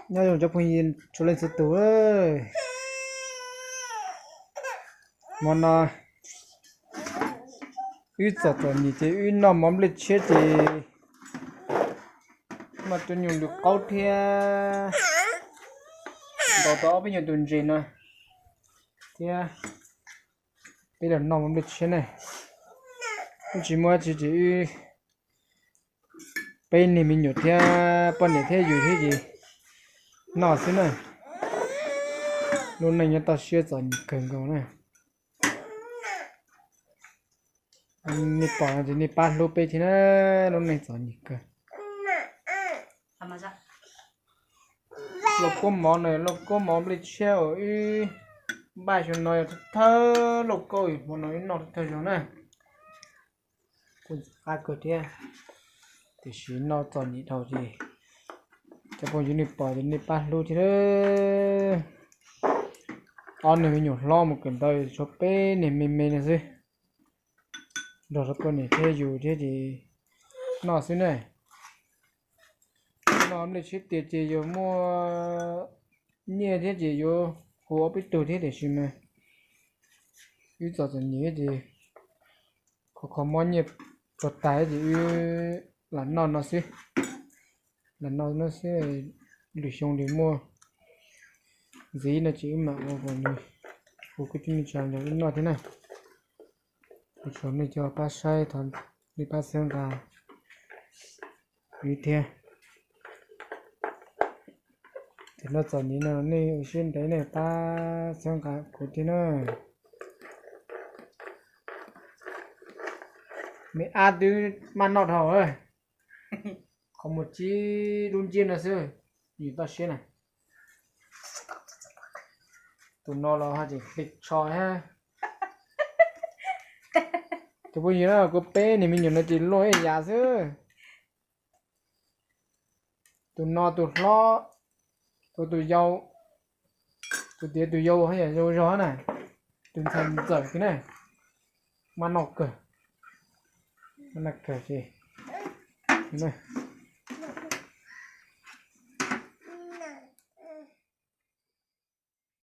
Nyob zoo cov phooj ywg txhua leej txhua tus, hmo no wb txom txom nyem ces wb noj mov nplej tshiab ces muaj cov nyuag lwm qaub thiab ntaus tau ob peb nyuag tus ntses no thiab peb los noj mov nplej tshiab ne. Wb tsis muaj dab tsi ces wb peb niag me nyuam thiab poj niam thiab yus thiab ces noj xwb na. Lub neej nyob toj siab txom nyem kawg nkaus na. Nej pom no ces nej pab hlub peb thiab na, lub neej txom nyem kawg. Lauj kaub mov no, lauj kaub mov nplej tshiab uas wb npaj xyoo no yog thawj lauj kaub hmo no wb noj thawj zaug na. Kuj ntxim qab kawg thiab, tiam sis noj txom nyem dhau ces cov phooj ywg nej pom ces nej pab hlub thiab. Ob niag me nyuam hlob mus kawm ntawv tshuav peb niag me me no xwb, nrog rau poj niam thiab yus thiab ces noj xwb ne. Noj nplej tshiab tiag ces yuav muaj nyiaj thiab ces yuav hu ob peb tug thiab tiam sis mas wb txom txom nyem ces kho kho mob nyiaj tsuag tas ces wb lam noj no xwb. Lam noj no xwb, lwm xyoo li muaj ntxiv no ces wb mam ua kom nws hu kwv tij neej tsa nrog wb noj thiab na. Ua tsaug nej cov pab saib, thov nej pab txhawb nqa wb thiab. Ces noj txom nyem no nej ua siab ntev nej pab txhawb nqa kuv thiab na. Me ab twb maj noj dhau, qhov muag tsib lub ntsiab no xwb, nws toj siab na. Tus no los ho tseem hli tsho thiab. Tus phooj ywg na, kuv peb niag me nyuam no ces luaj ib yam xwb. Tus no tus hlob, tus tus yau, tus tiav tus yau haj yam zoo zog na, tus ntxhais ntxawm kiag na, maj noj kawg, maj noj kawg ces